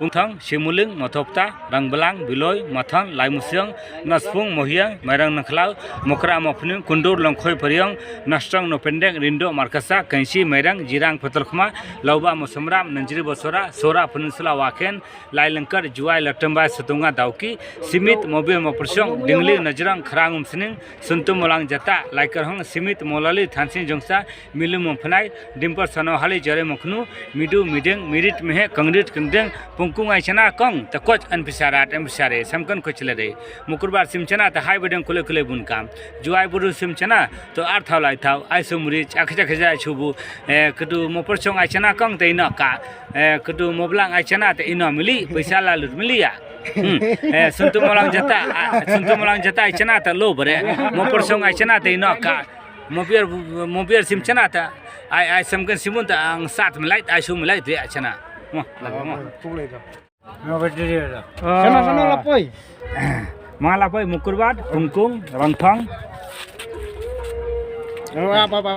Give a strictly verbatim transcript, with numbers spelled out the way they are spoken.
Bungthang, Shimuling, Mathopta, Rangbalang, Biloi, Mathon, Laimusiang, Naspung, Mohiang, Mairang Nangkhlaw, Mokra, Mopning, Kundur, Longkhoi, Pariang, Nastong, Nopendek, Rindo, Markasa, Kanshi, Mairang, Jirang, Petrokma, Lauba, Mosomram, Nanjri, Bosora, Sora, Peninsula, Waken, Lailengkar, Juai, Latembai, Setunga, Dauki, Simit, Mobil, Mopersong, Dingli, Najrang, Khrang, Umsning, Suntum, Molang, Jata, Laikarhong, Simit, Molali, Thansing, Jongsa, Milu, Mopnai, Dimpar, Sanohali, Jare, Moknu, Midu, Mideng, Mirit, Mehe, Kangrit, Kendeng, Pungkung, Aichana, Kong, Takoch, Anpisara, Anpisare, Samkan, Kochlere, Mukurbar, Simchana, Tahai, Bedeng, Kule, Kule, Bunkam, Juai, Buru, Simchana, To ar thaw lai thaw, ai sumri, chak chak chak chubu. Eh, kedu mo persong ai chana kong te ino ka. Eh, kedu mo blang ai chana te ino mili, paisa la lut mili ya. Hmm. Eh, suntu molang jata, ah, suntu molang jata ai chana te lo bare. Mo persong ai chana te ino ka. Mo biar, mo biar sim chana te. Ai, ai samkan simun te ang sat melait, ai su melait te ai chana. Mo, lagi mo. Sana sana lapoi. Mga lapoi, Mukurbat, Pungkung, Rongthong. Apa apa.